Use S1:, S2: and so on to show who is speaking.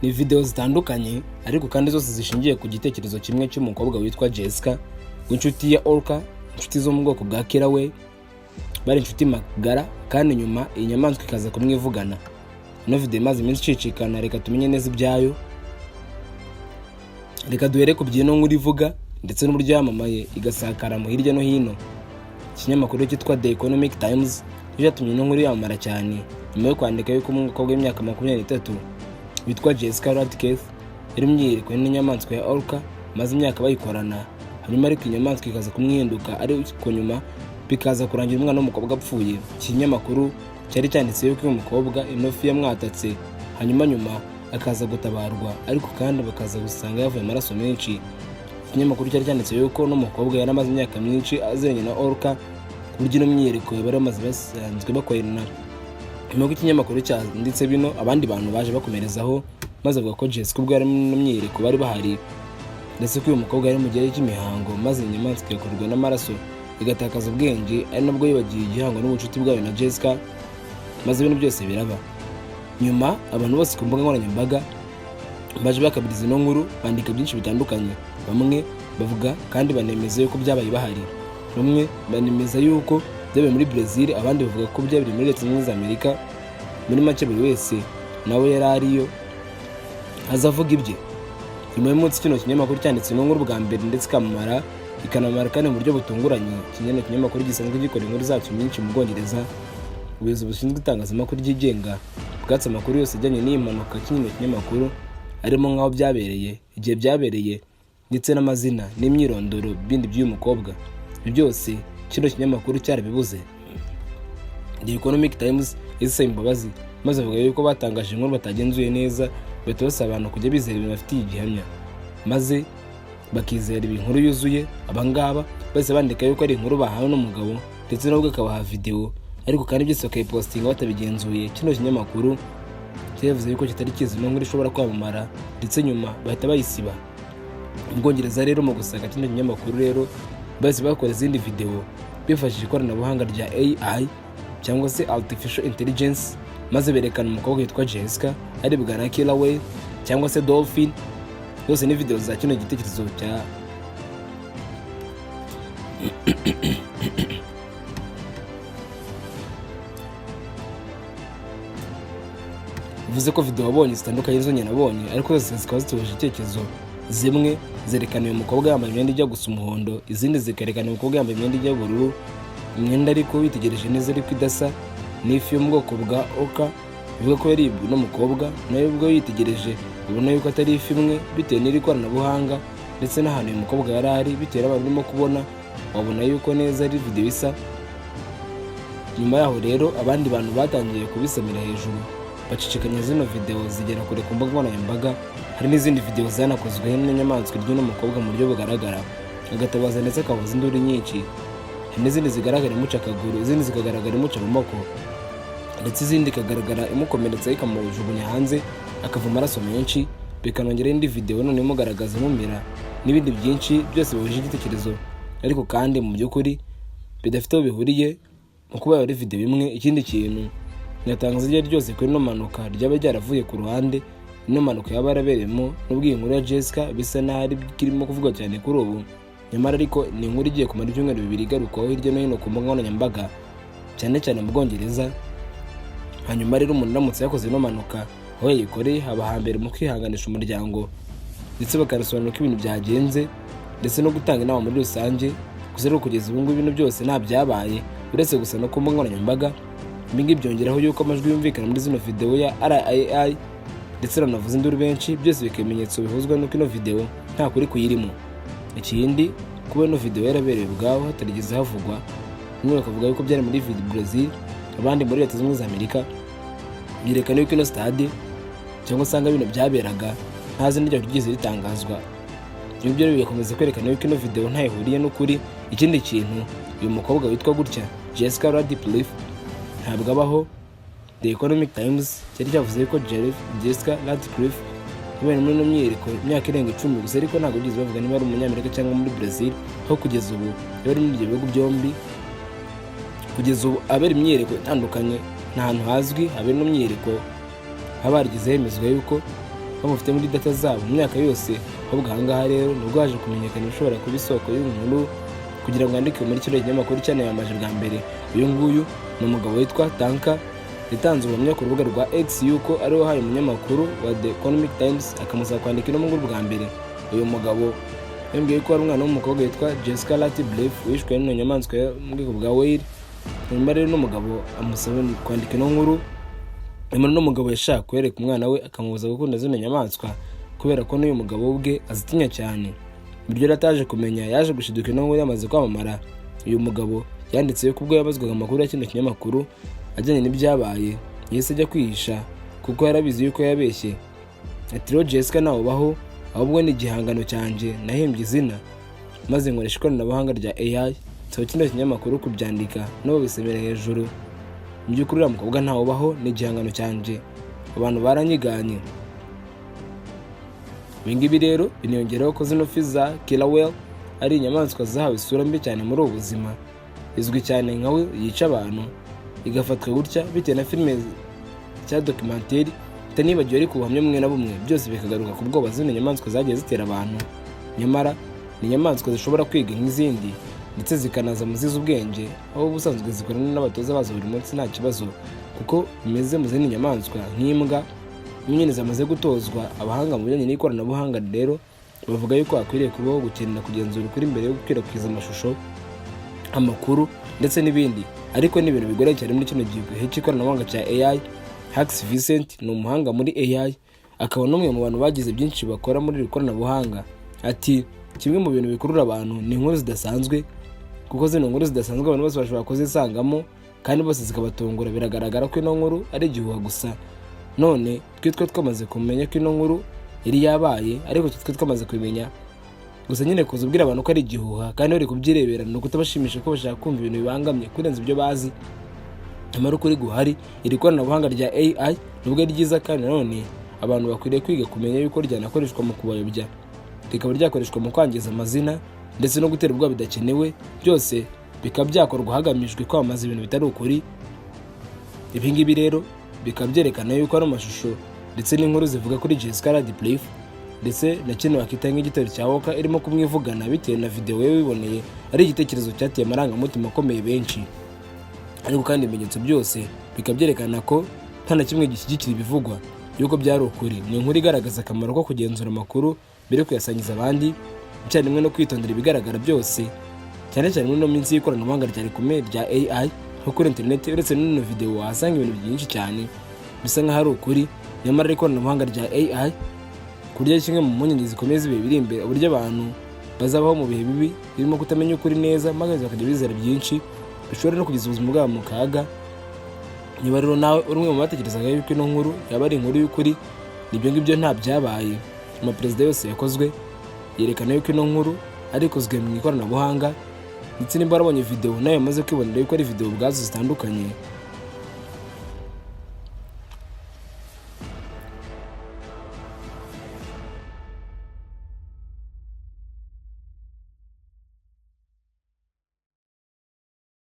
S1: Ni video zitandukanye, ariko kandi zose zishingiye ku gitekerezo kimwe cy'umukobwa witwa Jessica w'inshuti ya Orca, inshuti zo mu bwoko bwa killer whale, bari inshuti magara, kandi nyuma iyi nyamaswa ikaza kumwivugana. Ino video imaze iminsi icicikana, reka tumenye neza ibyayo. Reka duhere ku by'ino nkuru ivuga ndetse n'uburyo yamamaye igasakara mu hirya no hino. Ikinyamakuru cyitwa The Economic Times nicyo cyatumye ino nkuru yamamara cyane, nyuma yo kwandika yuko umukobwa w'imyaka 23 witwa Jessica Radcliffe yari mu myiyereko n'inyamaswa ya Orca maze imyaka bayikorana, hanyuma ariko inyamaswa ikaza kumwihinduka, ariko nyuma bikaza kurangira umwana w'umukobwa apfuye. Iki kinyamakuru cyari cyanditse yuko uyu mukobwa ino fi yamwatatse, hanyuma nyuma akaza gutabarwa, ariko kandi bakaza gusanga yavuye amaraso menshi. Ikinyamakuru cyari cyanditse yuko uno mukobwa yari amaze imyaka myinshi aziranye na Orca, ku buryo ino myiyereko bari bamaze basanzwe bakorana. Nyuma y'uko ikinyamakuru cyanditse bino, abandi bantu baje bakomerezaho, maze bavuga ko Jessica ubwo yari mu myiyereko bari bahari, ndetse ko uyu mukobwa yari mu gihe cy'imihango, maze inyamaswa igakorwa n'amaraso igatakaza ubwenge, ari nabwo yibagiwe igihango n'ubucuti bwayo na Jessica, maze ibintu byose biraba. Nyuma abantu bose ku mbuga nkoranyambaga baje bakabiriza ino nkuru, bandika byinshi bitandukanye. Bamwe bavuga kandi banemeza yuko byabaye bahari, bamwe banemeza yuko byabaye muri Brazil, abandi bavuga ko byabereye muri Leta Zunze Ubumwe za Amerika. Muri make, buri wese nawe yari ariyo aza avuga ibye. Nyuma y'umunsi kino kinyamakuru cyanditse ino nkuru bwa mbere, ndetse ikamamara, ikanamamara kandi mu buryo butunguranye, kino kinyamakuru gisanzwe gikora inkuru zacyo nyinshi mu Bwongereza, ubuyobozi bushinzwe itangazamakuru ryigenga bwatse amakuru yose ajyanye n'iyi mpanuka kino kinyamakuru, arimo nk'aho byabereye, igihe byabereye, ndetse n'amazina n'imyirondoro bindi by'uyu mukobwa. Ibyo byose kino kinyamakuru cyarabibuze. The Economic Times isaba imbabazi, maze avuga yuko batangaje inkuru batagenzuye neza, bahita basaba abantu kujya bizera ibintu bafitiye igihamya, maze bakizera ibi inkuru yuzuye. Abangaba bahise bandika yuko ari inkuru bahawe n'umugabo, ndetse nubwo akabaha videwo, ariko kandi byose bakayipostinga batabigenzuye. Kino kinyamakuru cyavuze yuko kitari kizi ino nkuru ishobora kwamamara, ndetse nyuma bahita bayisiba. Mu Bwongereza rero, mu gusaka kino kinyamakuru rero, bahise bakora izindi videwo bifashishije ikoranabuhanga rya AI cyangwa se artificial intelligence, maze berekana umukobwa witwa Jessica aribwa na killer whale cyangwa se dolphin. Zose ni videwo za kino gitekerezo cya bivuze ko video wabonye zitandukanye n'izo njye nabonye, ariko zose zikaba zituje icyerekezo. Zimwe zerekana uyu mukobwa yambaye imyenda ijya gusa umuhondo, izindi zikerekana uyu mukobwa yambaye imyenda ijya ubururu, imyenda ariko witegereje neza ariko idasa n'ifi yo mu bwoko bwa orca bivuga ko yaribwe n'umukobwa. Nawe ubwo yitegereje ubona yuko atari ifi imwe, bitewe n'iri koranabuhanga ndetse n'ahantu uyu mukobwa yari ari, bitewe n'abantu urimo kubona, wabona yuko neza ari video isa. Nyuma yaho rero abandi bantu batangiye kubisamira hejuru, bacicikanya zino video zigera kure ku mbuga nkoranyambaga. Hari n'izindi video zanakozwe n'inyamaswa ry'uno mukobwa mu buryo bugaragara, agatabaza ndetse akavuza induru nyinshi. Hari n'izindi zigaragara imuca akaguru, izindi zikagaragara imuca amaboko, ndetse izindi ikagaragara imukomeretsa ikamujugunya hanze akava amaraso menshi, bikanongeraho indi video none imugaragaza imumira n'ibindi byinshi, byose bihuje igitekerezo, ariko kandi mu by'ukuri bidafite aho bihuriye mu kuba yaba ari video imwe. Ikindi kintu nyatangaza iryo ari ryose kuri ino mpanuka ryaba ryaravuye ku ruhande ino mpanuka yaba yarabereyemo, nubwo iyi nkuru ya Jessica bisa n'aho ari irimo kuvugwa cyane kuri ubu, nyamara ariko ni inkuru igiye kumara ibyumweru 2 igarukwaho hirya no hino ku mbuga nkoranyambaga, cyane cyane mu Bwongereza. Hanyuma rero umuntu uramutse yakoze ino mpanuka, aho yayikoreye haba hambere mu kwihanganisha umuryango, ndetse bakanasobanura uko ibintu byagenze, ndetse no gutanga inama muri rusange. Gusa rero kugeza ubu ngubu ibintu byose nta byabaye, uretse gusa no ku mbuga nkoranyambaga. Ibi ngibi byongeraho yuko amajwi yumvikana muri zino videwo ya RII ndetse banavuza induru benshi, byose bikaba ibimenyetso bihuzwa n'uko ino videwo nta kuri kuyirimo. Ikindi, kuba ino videwo yarabereye ubwaho hatarigeze havugwa, bamwe bakavuga yuko byari muri Brazil, abandi muri Leta Zunze Ubumwe za Amerika, byerekana yuko ino stade cyangwa usanga bino byaberaga nta zina ryayo ryigeze ritangazwa. Ibi byo bigakomeza kwerekana yuko ino videwo ntaho ihuriye n'ukuri. Ikindi kintu, uyu mukobwa witwa gutya Jessica Radcliffe ntabwo abaho. The Economic Times cyari cyavuze ko Jessica Radcliffe yabaye muri ino myiyereko imyaka irenga 10 gusa, ariko ntabwo bigeze bavuga niba ari umunyamerika cyangwa muri Brazil, aho kugeza ubu yaba ari muri ibyo bihugu byombi. Kugeza ubu abera imyiyereko itandukanye, nta hantu hazwi habera ino myiyereko haba harigeze hemezwa yuko Bamufite muri data zabo mu myaka yose. Ahubwo ahangaha rero nibwo haje kumenyekana ibishobora kuba isoko y'inkuru kugira ngo yandike muri kino kinyamakuru cyanayamaje bwa mbere. Uyu nguyu ni umugabo witwa Tanka, yatanze ubuhamya ku rubuga rwa X yuko ari we wahaye umunyamakuru wa The Economic Times, akamusaba kwandika ino nkuru bwa mbere. Uyu mugabo yambwiye ko ari umwana w'umukobwa witwa Jessica Ratcliffe wishwe n'ino nyamaswa yo mu bwoko bwa whale. Hanyuma rero n'umugabo amusaba kwandika ino nkuru. Nyamara uno mugabo yashaka kwereka umwana we, akamubuza gukunda zino nyamaswa kubera ko n'uyu mugabo ubwe azitinya cyane. Ibyo rero ataje kumenya, yaje gushiduka ino nkuru yamaze kwamamara. Uyu mugabo yanditse ko ubwo yabazwaga amakuru ya kino kinyamakuru ajyanye n'ibyabaye, yahise ajya kwihisha kuko yarabizi yuko yabeshye. Ati: "Rero Jessica ntawubaho, ahubwo ni igihangano cyanjye nahimbye izina, maze nkoresha ikoranabuhanga rya AI, nsaba kino kinyamakuru kubyandika, nabo bisemera hejuru. Mu by'ukuri uriya mukobwa ntawubaho, ni igihangano cyanjye, abantu baranyiganye." Ibi ngibi rero biniyongeraho ko zino fi za killer whale ari inyamaswa zahawe isura mbi cyane muri ubu buzima. Izwi cyane nka we yica abantu, igafatwa gutya bitewe na filime cya documentary, itanibagiwe ariko ubuhamya bumwe na bumwe, byose bikagaruka ku bwoba zino nyamaswa zagiye zitera abantu. Nyamara ni inyamaswa zishobora kwiga nk'izindi, ndetse zikanaza mu zizi ubwenge, aho ubusanzwe zikorana n'abatoza bazo buri munsi nta kibazo, kuko bimeze mu zindi nyamaswa nk'imbwa nyine zamaze gutozwa. Abahanga mu bijyanye n'ikoranabuhanga rero bavuga yuko hakwiriye kubaho gukenera kugenzura ukuri mbere yo gukwirakwiza amashusho, amakuru ndetse n'ibindi, ariko ni ibintu bigoye cyane muri kino gihe cy'ikoranabuhanga cya AI. Hax Vincent ni umuhanga muri AI, akaba n'umwe mu bantu bagize byinshi bakora muri iri koranabuhanga. Ati: "Kimwe mu bintu bikurura abantu ni inkuru zidasanzwe, kuko zino nkuru zidasanzwe abantu bose bashobora kuzisangamo kandi bose zikabatungura. Biragaragara ko ino nkuru ari igihuha gusa. None twe twamaze kumenya ko ino nkuru yari yabaye, ariko twe twamaze kubimenya gusa nyine. Kuza ubwira abantu ko ari igihuha kandi bari kubyirebera ni ukutabashimisha, ko bashaka kumva ibintu bibangamye kurenza ibyo bazi. Nyamara ukuri guhari, iri koranabuhanga rya AI nubwo ari ryiza, kandi nanone abantu bakwiriye kwiga kumenya yuko ryanakoreshwa mu kubayobya, rikaba ryakoreshwa mu kwangiza amazina ndetse no gutera ubwoba bidakenewe, byose bikaba byakorwa hagamijwe kwamamaza ibintu bitari ukuri. Ibi ngibi rero bikaba byerekana yuko ari amashusho ndetse n'inkuru zivuga kuri Jessica Radcliffe ndetse na kino bakita nk'igitero cya Walker irimo kumwivugana bitewe na video we wiboneye, ari igitekerezo cyateye amarangamutima akomeye benshi. Ariko kandi ibimenyetso byose bikaba byerekana ko nta na kimwe gishyigikira ibivugwa yuko byari ukuri. Ni inkuru igaragaza akamaro ko kugenzura amakuru mbere yo kuyasangiza abandi icyarimwe, no kwitondera ibigaragara byose, cyane cyane muri ino minsi y'ikoranabuhanga rya rikomeye rya AI, nko kuri interineti. Uretse n'ino video wahasanga ibintu byinshi cyane bisa nk'aho ari ukuri, nyamara ikoranabuhanga rya AI ku buryo ari kimwe mu mpungenge zikomeye z'ibihe biri imbere, uburyo abantu bazabaho mu bihe bibi birimo kutamenya ukuri neza, maze bakajya bizera byinshi bishobora no kugeza ubuzima bwabo mu kaga. Niba rero nawe uri umwe mu batekerezaga yuko ino nkuru yaba ari inkuru y'ukuri, nibyo ngibyo, nta byabaye. Amaperezida yose yakozwe yerekana yuko ino nkuru ari ikozwe mu ikoranabuhanga, ndetse nimba warabonye video nawe yamaze kwibonera yuko ari video ubwazo zitandukanye.